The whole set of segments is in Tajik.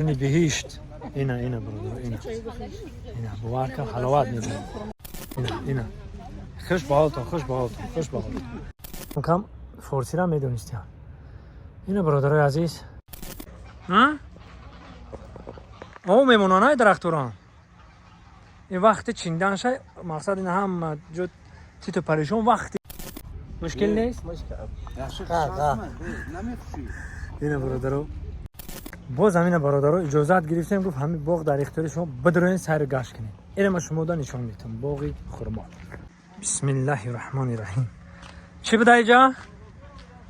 Биҳишт. Ина, ина, бародар, ина, ина, бовар кун, ҳаловат мебарад. Ина, ина, хуш ба ҳолтон, хуш ба ҳолтон, хуш ба ҳолтон. Кам форсиро медонистиям. Ина, бародарои азиз, об мемонанд дарахторон. Ин вақти чинданша, мақсад, ина ҳама ҷо титу парешон. Вақти мушкил нест. Ина, бародаро, боз ҳамина, бародаро, иҷозат гирифтем. Гуфт, ҳамин боғ дар ихтиёри шумо, бидроен, сайру гашт кунед. Ина ма шумода нишон метам боғи хурмо. Бисмиллаҳи раҳмони раҳим. Чӣ буда иҷа?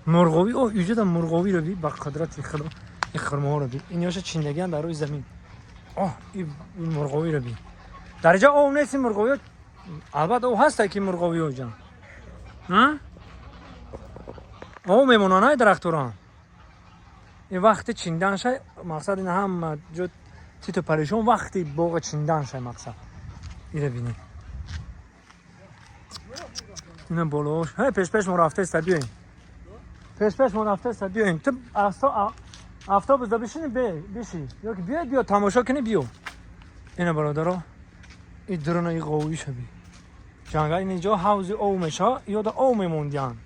Мурғовӣ. О, иҷода мурғовиро би. Ба қудрати Худо, ин хурмоҳоро би. Ин ёша чиндагиан дар рӯи замин. Оҳ, ин мурғовиро би. Дар иҷа об нест. Ин мурғовиё, албатта, об ҳаста, ки мурғовиё иҷа об мемонанд дарахторон. Ин вақти чинданша, мақсад, ина ҳама ҷо титу парешон. Вақти боға чинданша, мақсад, ира бинед, ина болош. Ҳай, пешпеш мо рафтаеста, биёем. Пешпеш мо рафтаеста, биёем. Ту автобус да бишини, биши ё ки биё, биё, тамошо кунӣ, биё. Ина, бародаро, и дуруна и ғовиша би, ҷангал. Ин ҷо ҳавзи ов меша, ёда ов мемондиян.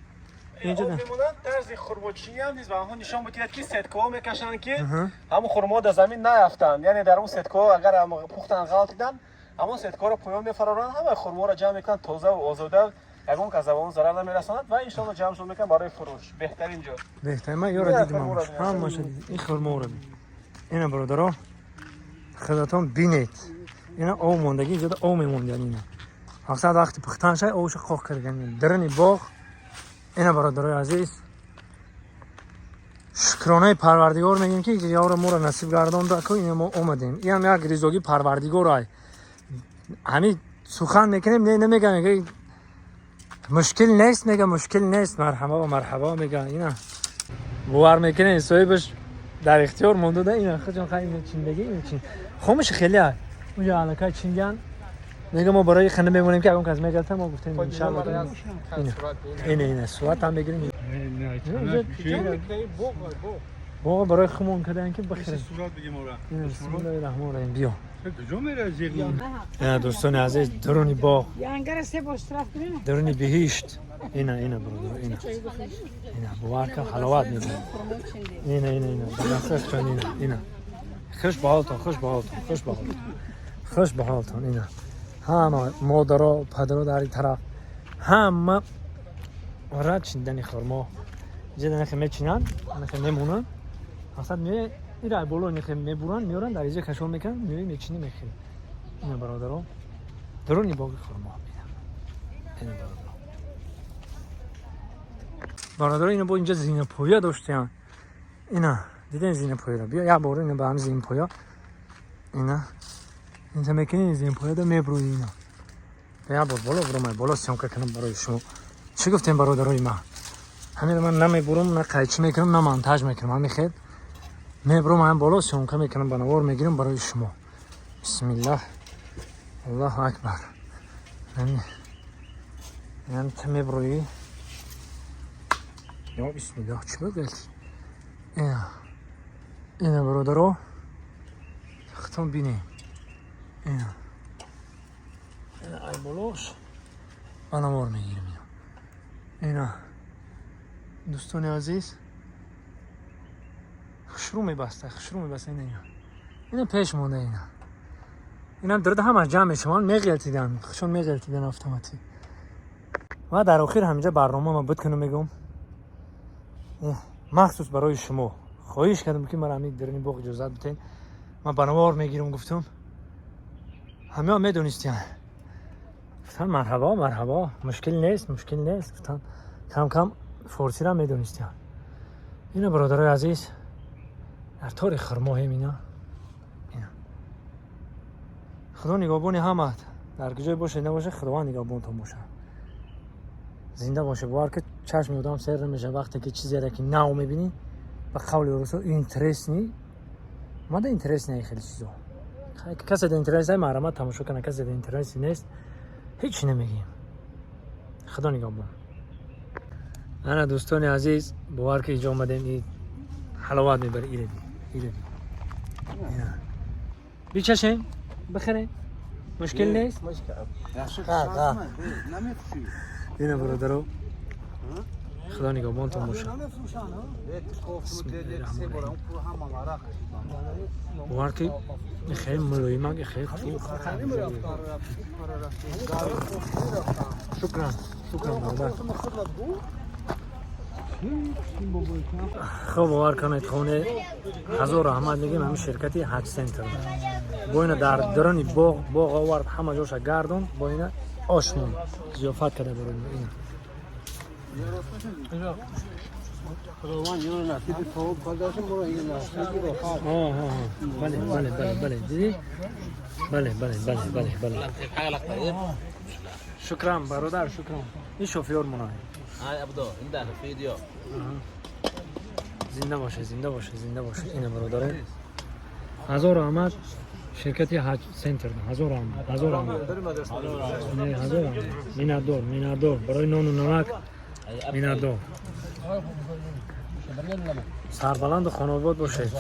Мемонанд. Тарзи хурмочиниам низ ба онҳо нишон медиҳад, ки сеткаҳо мекашанд, ки ҳамон хурмо дар замин наяфтанд. Яъне дар он сеткаҳо агар пухтан, ғалтидан, ҳамон сеткаҳоро поён мефароранд, ҳамаи хурморо ҷамъ мекунанд, тозаву озода, ягон кас ба он зарар намерасонад ва иншоалло ҷамъшон мекунанд барои фурӯш. Беҳтарин ҷо. Беҳтарин. Ман ёро дидим, ҳамаша дидим. Ин хурморо дид. Ина, бародаро, худатон бинед. Ина ов мондагӣ, инҷода ов мемондиян. Ина, мақсад, вақти пухтан шай, овша қоқ кардан дарани боғ. Ина, бародарои азиз, шукронаи Парвардигор мегӯем, ки ёро моро насиб гардонда ку ина мо омадем. Иам як ризогии Парвардигор ай. Ҳамин сухан мекунем, не, намегам, мушкил нест, мега, мушкил нест, марҳаба, марҳаба, мега. Ина, бовар мекунем, соҳибаш дар ихтиёр мондуда. Ина худҷон, хай, ина чиндагӣ, ина чин хомӯши хеле ай. Унҷа аллакай чинган. Мега, мо барои хана мемонем, ки ягон кас мегалта. Мо гуфтем, иншалло, ина, ина, ина, сурат ҳам мегирем. Боға барои хумон кардан, ки бихӯрем. Бисмиллоҳи раҳмони раҳим, биё. Ина, дӯстони азиз, дуруни боғ, дуруни биҳишт. Ина, ина, бародар, ина, ина, бовар кун, ҳаловат мебарад. Ина, ина, ина, дасташон. Ина, ина, хуш ба ҳолтон, хуш ба ҳолтон, хуш ба ҳолтон, хуш ба ҳолтон. Ина ҳама модаро, падаро дар ин тараф, ҳама ра чиндани хурмо. Иҷа нахе мечинанд, нахе мемонанд. Мақсад, меоя, ира боло нахе мебуранд, меоранд, дар иҷа кашол мекунанд, меои, мечинӣ, мехӯрӣ. Ина, бародаро, дуруни боғи хурмо. Ина, бародаро, бародаро, ина бо инҷа зинапоя доштаянд. Ина дидем зинапояро. Биё як бор, ина ба ҳам зинапоя. Ина, инҷа мекунӣ, зинапояда мебурӯи. Ина як бор боло буромай, боло съёмка кунам барои шумо. Чӣ гуфтем, бародарои ман? Ҳамин ман намебурам, на қайчӣ мекунам, на монтаж мекунам. Ҳамин хел мебурам, ҳам боло съёмка мекунам, ба навор мегирам барои шумо. Бисмиллаҳ, Аллоҳу акбар. Ям та мебурӯӣ. Ё бисмиллоҳ, чӣ буд? Ина, ина, бародаро, худтон бинем. Ина, ина, ай болош ба навор мегирем. Ина, ина, дӯстони азиз, хушрӯ мебаста, хушрӯ мебаста. Ина, ина, ина, пеш монда. Ина, инам дурда, ҳама ҷамъ мешаванд, меғелтидан, хушон меғелтидан автоматӣ. Ва дар охир ҳаминҷа барномама буд кунам, мегӯм, махсус барои шумо хоҳиш кардам, ки мара ҳамин дарини боғ иҷозат битен, ман ба навор мегирам. Гуфтум, ҳамеа медонистиян. Гуфтан, марҳабо, марҳабо, мушкил нест, мушкил нест. Гуфтан, кам кам форсиро медонистиян. Ина, бародарои азиз, дар тори хурмоҳем. Ина, ина, Худо нигоҳбони ҳамат. Дар куҷое бошед, набошед, Худованд нигоҳбонтон бошад. Зинда боше. Бовар ки, чашми одам сер намешавад, вақте ки чизере ки нав мебинӣ. Ба қавли русо, интересный. Мада интересный хеле чизо. Касе да интерес ай, марҳамат, тамошо кана. Касе да интереси нест, ҳеҷ намегӯем. Худо нигоҳбон. Ана, дӯстони азиз, бовар ки, иҷо омадем, и ҳаловат мебари. Иреби, иреби. Ина. Бичашем, бихӯрем, мушкил нест. Ина, бародаро, худо нигаҳбонтон бошад. Бисмиллоҳи. Бовар ки, хеле мулоимак, хеле хуб. Шукран, шукран, бародар. Хуб, бовар кунед, хоне ҳазор раҳмат мегем ҳамин ширкати Ҳаҷ Центр. Бо ина дар даруни боғ овард, ҳама ҷоша гардон, бо ина ошмон зиёфат карда барои мо ина. خداوند یارو نصیب ثواب کرداشم برو این نصیب رو. Бале, бале, бале, бале, дидӣ? Бале, бале, бале, бале, бале. Шукран, бародар, шукран. Ин шофёр мона. هاي ابدو انده فيديو. Зинда боше, зинда боше, зинда боше. Ина, бародарон, ҳазор раҳмат ширкати Ҳаҷ Центр, ҳазор раҳмат, ҳазор раҳмат. Не, ҳазор раҳмат, миннатдор, миннатдор барои нону намак, миннатдор. Сарбаланду хонобод бошед.